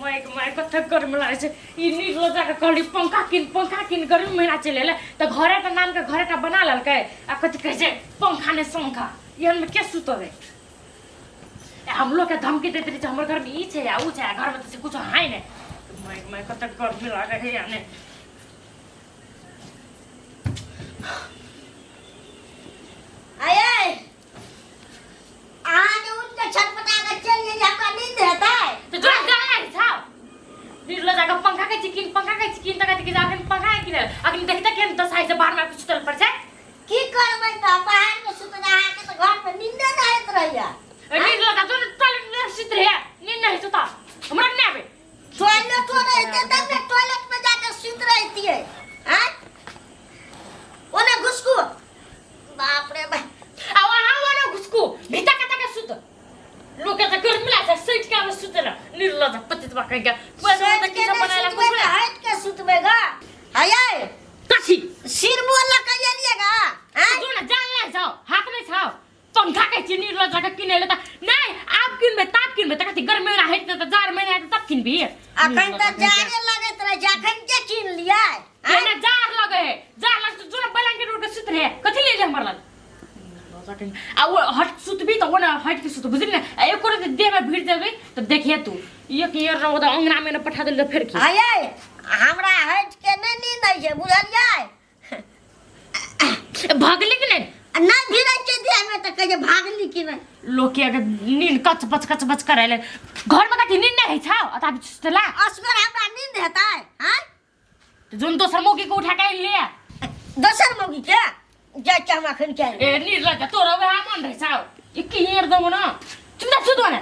Mic mic कते गर्मी लागै छै। ई नीक लऽ जाके कहली पंखा किन, पंखा किन, गर्मी महीना चलि एलै तऽ घरे के नामके घरे टा बना लेलकै आ कथी कहै छै पंखा ने शंखा। एहनमे के सुतबै? हम लोग के धमकी दैत रहै छै हमर घरमे ई छै आ ऊ छै, आ घरमे तऽ से कुछो है नहि। माइक माइक कते गर्मी लागै है या नहि। आये अहाँ जे उठ के छटपटा के चलि गेलियै, हमरा नींद हेतै? तऽ जो गाय छौ निर्लज जाके पंखा के चिकिन, पंखा के चिकिन तऽ कहतै कि अखन पंखा के किनल, अखन देखते केहन दसाइ छै, बाहर में सुतल पर छै। की करबै तऽ बाहर में सुतल अहाँके तऽ घर में नींदे नहि होइत रहैया। निर्लज जो टॉयलेट में सुत रहे, नींद नहीं सुता हमरा नहि आबे। टॉयलेटो रहितै तब ने टॉयलेट में जाके सुति रहितियै। आँय ओने घुसकू, बाप रे बाप। आ वहाँ ओने घुसकू भीतर कता के सुत, लोग के तऽ गर्मी लागै छै सटि के आबै सुते ला। निर्लज पतित बा कहीं के सटि पैसा के किछु नहि बनायला सुतबै कुछ तऽ हटि के सुतबै ग। हयै कथी सिर बोल लऽ के एलियै ग? आँय जो ना जान ले जाओ हाथ में छाओ पंखा के चीनी ल जाके किने ले त नहीं आब किनबे ताब किनबे त कथी गर्मी महीना हेतै त जाड़ महीना हेतै तब किनबी। अखन तऽ जाड़े लगैत रहै छै, अखन के कीन लियै? केना जाड़ लगे है, जाड़ लगे तो जो बलंग के रोड के सुत रहे कथी ले ले हमर लग आ वो हट सुतबी त ओना हट के सुत बुझली ने, आ एको रति देह में भिड़ जेबी त देखिए तू एक ईयर रहो त अंगना में न पठा देल फेर की। हयै हमरा हट के नहि नींद होइ छै बुझलियै। भागली कि नहीं? आ नहि भिड़ै छै देह में तऽ कहै छै भागली कि नहि। लोक के अगर नींद कच बच कच बच करै ले घर में कथी नींद नहीं होइ छौ अता सुतला असगर हमरा नींद हेतै? आँय तऽ जोन दोसर मौगी के उठा के आनि ले। दोसर मौगी के जाइ छै हम अखन के। ए नींद लग तोरा वएह मन रहै छौ ई की हेर देबो ना चुप सुतो ने।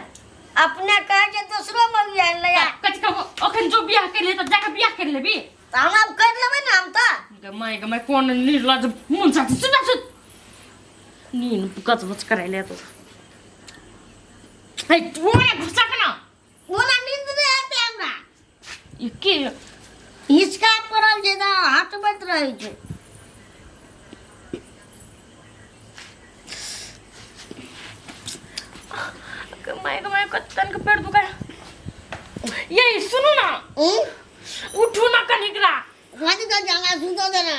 अपने कहै छै दोसरो मौगी आनि ले। कथी कहबो अखन जो बियाह कर ले तऽ जाके बियाह कर लेबी। तऽ हम आब कर लेबै ने हम तऽ। गे my गे my कोन निर्लज मन साथी सुत सुत नींद कच बच करै ले तो हे तू ने घुसा के ना ओना नींद नहि हेतै हमरा। ई की हिचका पड़ल छै तऽ हटबैत रहै छै। गे my गे my कतन के पेट दुखाय। ये सुनू ना। उठू ना कनिक रा। कथी कहै छै हमरा सुतऽ दे ना।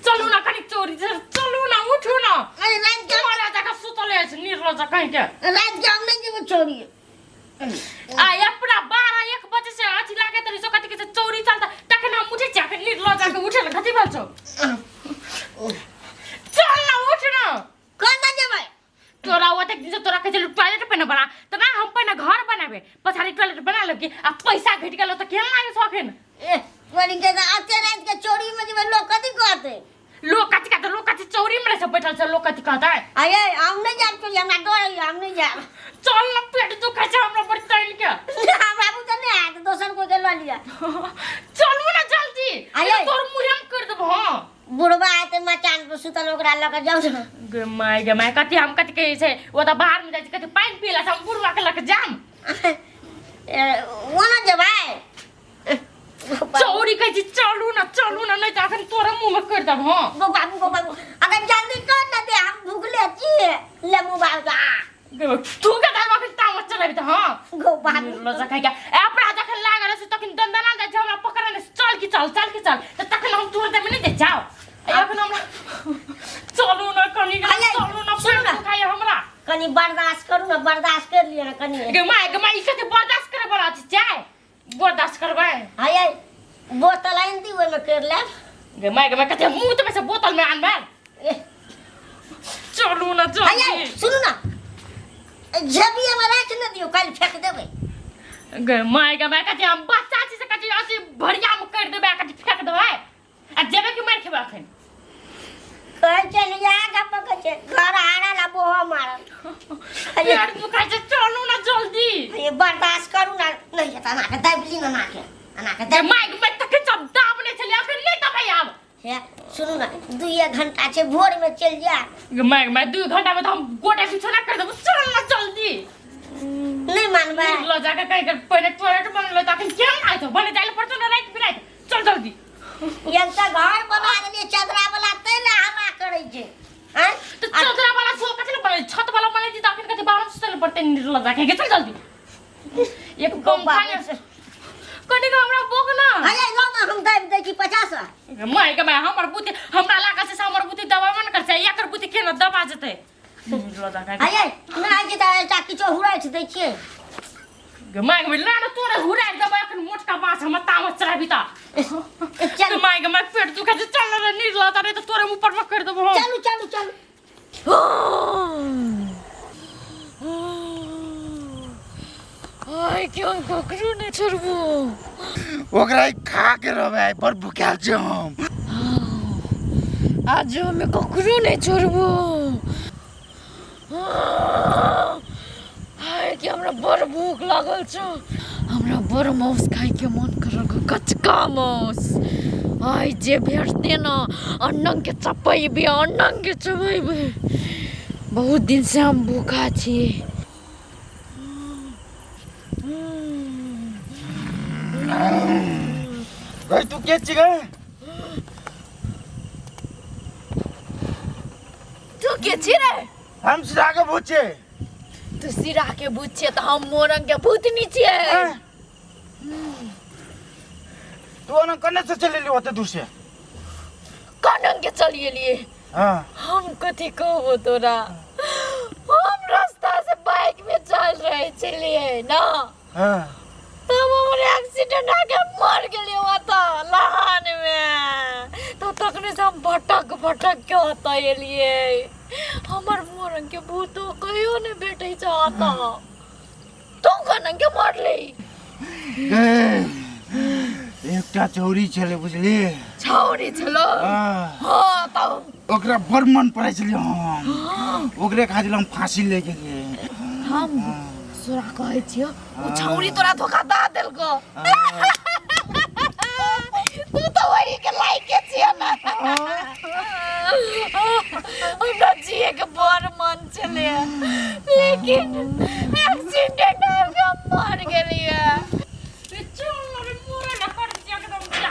चलू ना कनिक चोरी से चलू ना उठू ना। अरे रात के तुम्हारा जाके सुतल अछि निर्लज कहीं के। रात के हम नहीं जेबै चोरी। आ अपना 12-1 बजे से अथी लागैत रही सो कथी कहै छै चोरी चलता तखन हम उठै छी अखन निर्लज जाके उठे ल कथी भेल छौ? चल ना उठ ना। कतऽ जेबै? तोरा ओतेक दिन से तोरा कहै छलौ टॉयलेट पहिने बना तऽ ना हम पहिने घर बनाबे पछाड़ी टॉयलेट बना लेब कि आ पैसा घटि गेलो तऽ केहन लागै छौ अखन? ए तोरी के तऽ एते राति के चोरी में जेबै लोक कथी कहतै? लोक कथी कहतै? लोक कथी चोरी में रहै छै बैठल छै लोक कथी कहतै? अये हम नहि जायब चोरी, हमरा डर होइए, हम नहि जायब। चल ना पेट दुखै छै हमरा बड़ तैल के। हमरा बुते नहि हैत, दोसर कोइ के लऽ लिअ। चलू ना जल्दी। अये। तोर मुँहे हम कर देबो। हाँ बुढ़बा हेतै मचान पर सुतल ओकरा लऽ कऽ जाउ ने। गे my गे my कथी हम कथी कहै छै ओ तऽ बाहर में जाइ छै कथी पानि पी ला हम बुढ़बा के लऽ कऽ जाम। ए, ओना जेबै? चौरी कहै छी चलू ना चलू ना नहीं तऽ अखन तोरा मुँह में कर देब। हाँ गो बाबू गो बाबू अगर जल्दी कर ना दे हम भूखले छी ले मोबाइल का। तू के दाल अखन तामस चलेबी तऽ। हाँ गो बाबू ल जखन के ए अपना जखन लागल रहै छै तखन दनदना जाइ छै हमरा पकड़ने चल की चल चल की चल तऽ तखन हम तोड़ देबै नहि जे जाओ। अखन हमरा चलू ना कनी अये, चलू ना सुनू पेट ना। दुखाइए हमरा। कनी बर्दाश्त करू ना, बर्दाश्त कर लिअ ना कनी। गे my गे my ई कथी बर्दाश्त करे बला छै चाय बर्दाश्त करबै? हयै बोतल आनि दी ओहिमे कर लेब। गे my गे my कथी मुँह तऽ से बोतल में आनबै? ए, चलू ना हयै जल्दी। सुनू ना जेबी में राखि ने दियौ काल्हि फेंक देबै। गे my गे my कथी हम बच्चा छी से कथी अथी भरिया में कर देबै आ कथी फेंक देबै आ जेबै कि मारि खेबै अखन? कहै छै ने इएह गप कहै छै घर हारल आ बोहो मारल। पेट दुखाइ छै चलू ना जल्दी। ये बर्दाश्त करू ना नहीं हेतै अनाके दाबि ली ना अनाके अनाके गे दाबि। My गे my तखन सब दाबने छलियै अखन नहि दबै आब। हे सुनू ना 2 घंटा छै भोर में चलि जायब। गे my गे my 2 घंटा में तऽ हम गोटे बिछौना कर देबो चल ना जल्दी। नहि मानबै? ल जाके कहि के पहिले टॉयलेट बनलै तऽ अखन केहन आइ छौ बने जाइ लए पड़तौ ने राति बिराति चल जल्दी। एक तऽ घर बना देलियै चदरा वाला तै लए हल्ला करै छै। आँय? तऽ चदरा वाला छौ कथी लए बनै छत वाला बनै छी तऽ अखन कथी बाहर सुतै लए पड़तै निर्लज जाके चल जल्दी। एक पंखा ने कनी हमरा बोक ना। अरे लो ना, हम दाबि दै छी 50। My के my, हमर बुद्धि हमरा लागल छै से हमर बुद्धि दबाबे ने करतै, एकर बुद्धि केना दबा जेतै? अरे नहि छै तऽ एकटा किछो हुराइठ दै छियै। गे my के ना ना, तोरे हुराइ देबै अखन मोटका बाँस, हमर तामस चढ़ाबी ता। चल। My के my, पेट दुखै छै, चल रे निर्लता, नहीं तऽ तोरे मुँह पर कर देबो हम। चलू चलू चलू। आइ के हम ककरो नहि छोड़बो। ओकरा खा के रहबै, आइ बड़ भुखायल छै हम। आज हम ककरो नहि छोड़बो। आइ के हमरा बड़ भूख लागल छौ, हमरा बड़ मांस खाइके मन करल, कचका मांस। आइ जे भेटते न अन्नंग के चपेबे, अन्नंग के चबेबे। बहुत दिन से हम भूखा छी। गई तू के छी गई? तू के छी रे? हम सिरा के भूत छियै। तू सिरा के भूत छियै तऽ हम मोरंग के भूतनी छियै। तू ओना कने से चलि एली ओते दूर से? कनंग के चलि एलियै? हाँ। हम कथी कहबो तोरा, हम रास्ता से बाइक में चल रहे छलियै ना। हाँ। तब हमर एक्सीडेंट आके मर गेलियै ओतऽ लहान में, तो तखने से हम भटक भटक के ओतऽ एलियै। हमर मोरंग के भूतो कहियो नहि भेटै छै ओतऽ। तू कनंग के मरली? एकटा चौरी छलै बुझली। छौरी छलो? हाँ। हाँ, तब ओकरा बड़ मन पड़ै छलै, हम ओकरे खातिर हम फांसी ले गेलियै। हम तोरा कहै छियौ, ओ छौरी तोरा धोखा दऽ देलकौ। तू तऽ वही के लायके छियै ना। हमरा जिए के बड़ मन छलै, लेकिन एक्सीडेंट हो के हम मर गेलियै।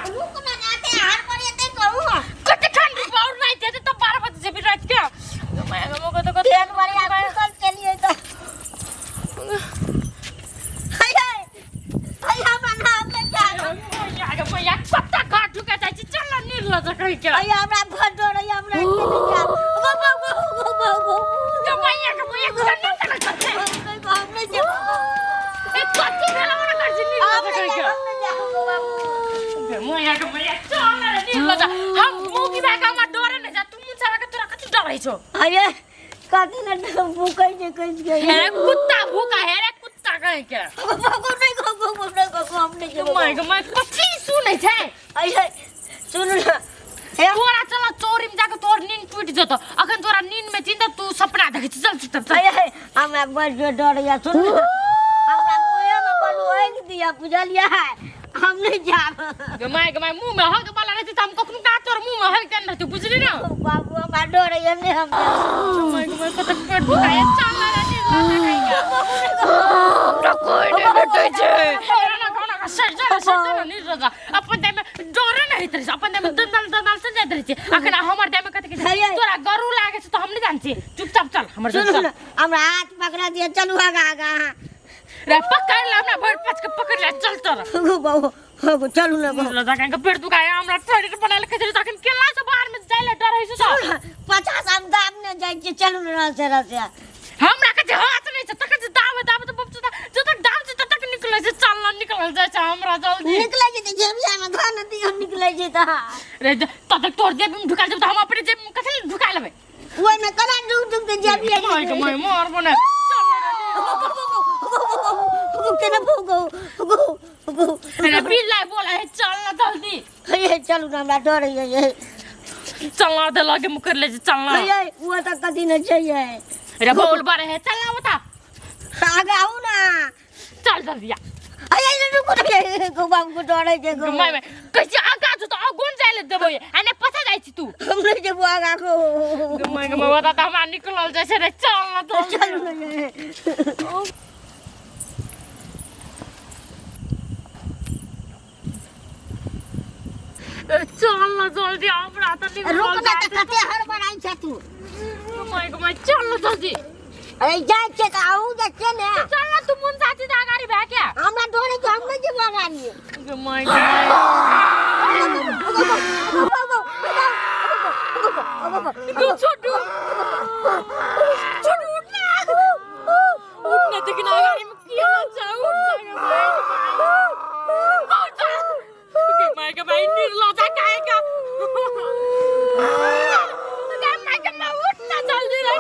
रुक ना, जाते हार पर एते कहू। कते ठंड और राति हेतै तऽ 12 बजे जेबी राति के। तेल वाली आ कुशल चलिए तऽ हाय हाय हाय, हमरा ना, हम नहीं जाब। भैया कत्ता घर ढुका जाइ छी, चल न निर्लज कहि के। हाय, हमरा बड़ डर है, हमरा एते नहीं जाब। गो गो गो गो गो गो। के मैया के मैया, केना केना करतै? हम नहीं जाब। ए कथी भेल हमरा कर छी हम निर्लज नहीं कहि के? जाब, हम नहीं जाब बाबू। गे मैया के मैया, चल न रे निर्लज। हम मौगी भाई के हमरा डरे नहि जा, तू मुँह के तोरा कथी डर होइ छौ? अरे कथी ने भूकै छै कहि के। हे कुत्ता भूखा हे रे कुत्ता कहि के। गो नहीं गो गो गो नहीं गो गो, हम नहीं जाब। My के my, कथी सुनै छै? अरे सुन ना, हे। तोरा चल चोरी में जाके तोर नींद टूट जतो, अखन तोरा नींद में चिंता, तू सपना देखै छी। चल चल चल। अरे हमरा बड़ जोर डर या, सुन ना, हमरा मुँहे में बलुआइक दिया बुझलियै, हम नहीं जाब। गे my के my, मुंह में हग वाला रहती त हम कखनो का तोर मुंह में हग देने रहती, बुझली ना? बाबू, हमरा डर है, नहीं हम जाब। My के my, कत पेट दुखाय, चल ना रे हमरा कोई नहीं भेटै छै। ना खाना का सर जा, सर जा निर्लज। अपन देह में डरे नहीं होइत रहै छै, अपन देह में दंदल दंदल से जाइत रहै छै। अखन हमर देह में कथी कहै छै? तोरा गरु लागै छै तऽ हम नहि जानै छी। चुपचाप चल हमर सुनू चल। ना, हमरा हाथ पकड़ा दिया, चलू आगा आगा। रे पकड़ ले हमरा, भरि पच के पकड़ ले, चल तोरा। गो बाबू गो, चलू ना बाबू। निर्लज के पेट दुखाय, हमरा टॉयलेट बनायल खै छै, तखन केला से बाहर में जाइ ले डर होइ छै तऽ। 50 हम दाब ने जाइ छियै, चलू ने रसे रसे। हमरा के जे हाथ नहि छै तखन जे दाबे दाबे तऽ बप जब तक दाब छै तब तक निकलै छै। चल ना, निकल जाइ छै हमरा जल्दी। निकलै छै तऽ जेबिया में धन दियौ, निकलै छै तऽ रे तब तक तोर जेब में ढुका जेब तऽ हम अपने जेब में कथी लए ढुका लेबै? ओहिमे केना डुक डुक के जेबिया। My के my, मार बने चल केना भूगो गो गो। रे बिल्ला बोला है, चल ना जल्दी। हे चलू ना, हमरा डर है। चल ना, दे लगे मुकर ले चल ना। हे ओ तऽ कथी नहि छै ये। रे बोल बारे है, चल ना बता। आगे आउ ना। चल जल्दी आ। अरे रुकू ने गो बाबू को डर है गो। My my, कैसे आगा जो तो अगुन जाय ले देबो आ ने पछा जाइ छी तू। हम नहीं जेबो आगा को। My my, बता त हमरा निकलल जाइ छै रे, चल ना जल्दी। चलू ने। ए, चल ना जल्दी, हमरा त निकलल रुक ना। जाइ तऽ छै। कते हड़बड़ाइ छै तू? My my, चल ना जल्दी। अरे जाइ छै तऽ आहू जाइ छियै ने। चल ना तू, मुन चाची त अगाडि भए के। हमरा डर है, हम नहीं जेबो अगाड़ी। गे माय गे माय। गो छोटू, छोटू उठ ना, उठ ना, देखना गाड़ी में किया ना चाह, उठ ना गे माय गे माय। गे माय गे माय, निर्लज्जा काहे का गे माय गे माय, उठ ना जल्दी रे।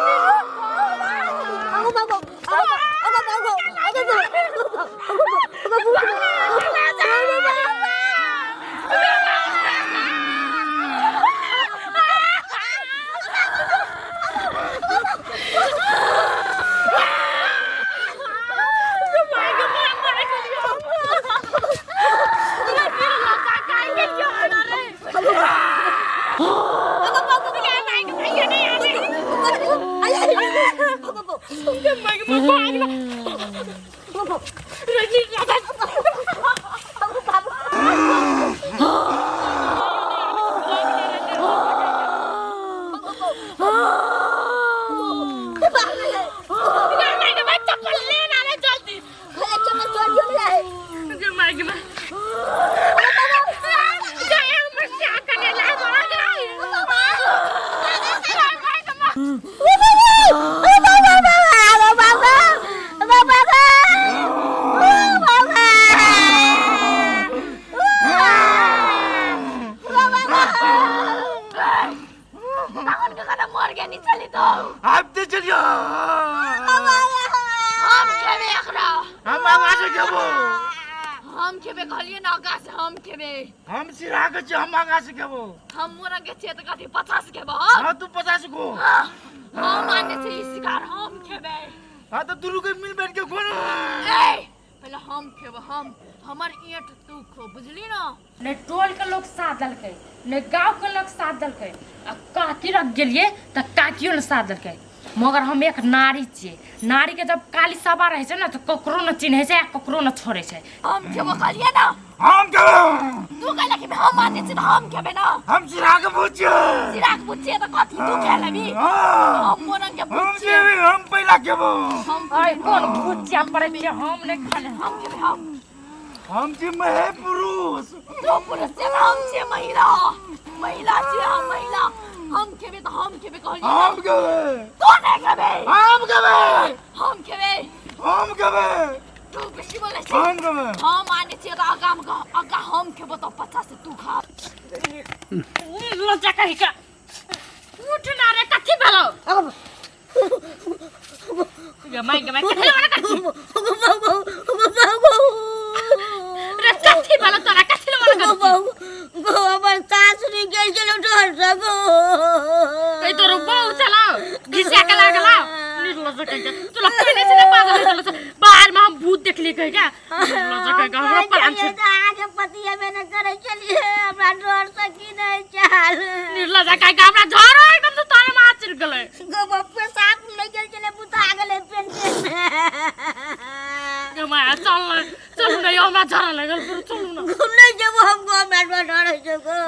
आबते चलियो। हम खेबे एकरा। हम आगा से खेबो। हम खेबे कहलिए ना, आगा से हम खेबे। हम सिरा के छियै, हम आगा से खेबो। हम मोरंग के छियै तऽ कथी 50 खेबो हम? हाँ, तू 50 गो। हम आने छै ई शिकार, हम खेबे। हाँ तो दुनू के मिल बैठ के खो ना। ए पहले हम खेबो, हम हमर ईंट तू खो, बुझली ना? ने टोल के लोग साथ देलकै, ने गाँव के लोग साथ देलकै, आ काकी रख गेलियै तऽ काकियो ने साथ देलकै। मगर हम एक नारी छियै, नारी के जब काली सभा रहै छै ने तऽ ककरो ने चिन्है छै आ ककरो ने छोड़ै छै। हम खेबो कहलिए ना। हम खेबो। तू कहला कि हम आने छै तऽ हम खेबे ना। हम सिरा के भूत छियै। सिरा के भूत छियै तऽ कथी तू खा लेबी? हाँ। हम मोरंग के भूत हम छियै। खेबे, हम पहिला खेबो। हम अरे कोन भूत छियै पड़ै छियै, हम नहि खाले। हम खेबे हम। हम छी महे पुरुष। तू पुरुष छियै, हम छियै महिला। महिला छियै हम, महिला। हम खेबे तऽ हम खेबे कहलिए। हम खेबे। तू नहि खेबे। हम खेबे। हम खेबे। हम खेबे। तू बेसी बोलै छी। हम खेबे। हम आने छियै तऽ आगा मे आगा हम खेबो तऽ 50 से तू खा। लज्जा कही का, उठ ना रे, कथी भेलौ? गे माय गे माय, कथी वाला कथी रे, कथी भेलौ तोरा, कथी वाला कथी? कहि तोरो बहु चलाओ घिसिया के लागला निर्लज्ज कहि के तोरा पहिने से ने पागल हो चलो। बाहर में हम भूत देखली कहि के, निर्लज्ज कहि के हमरा प्राण छूट। निर्लज्ज कहि के हमरा झरो एकदम से तारे में चिर गेलै। गे माया, चल ना, चलू ना, यो हमरा झरा लागल पूरा, चलू ना।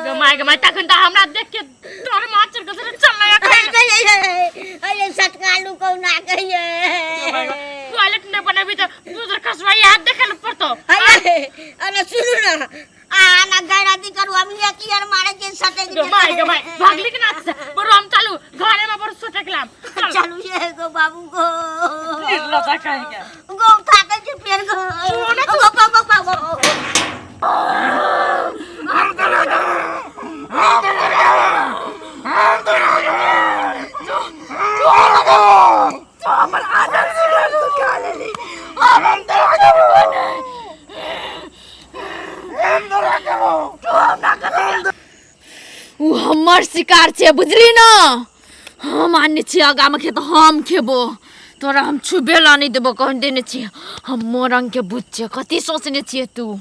गे माय गे माय, तखन तऽ हमरा देख के तोरे में चिर गेल, चल ना एखन। सटकालू कौना कहिए। टॉयलेट नहीं बनेबी तऽ दूसर खसवा याद देखे ल पड़तो। अरे अरे सुनू ना, आ ना गैराती करू, हम ये की यार मारे के सटे। गे माय गे माय, भागली के ना बरो, हम चालू घरे में बरो सोटे के लाम चल। चलू ये गो बाबू गो। निर्लज्जा कहे के गो थाके के पेड़ गो गो गो गो गो। हम तो राजा, हम तो राजा, हम तो राजा, हम तो राजा। तू हमर आदर शिकार तू खा लेली। हम तो राजा, हम तो राजा। तू हमरा कथी? उ हमर शिकार छै, बुझली ना? हम आनने छियै आगामे खेत, हम खेबो, तोरा हम छुबे ला नहि देबो, कह देने छियै। हम मोरंग के भूत छियै, कथी सोचने छियै तू?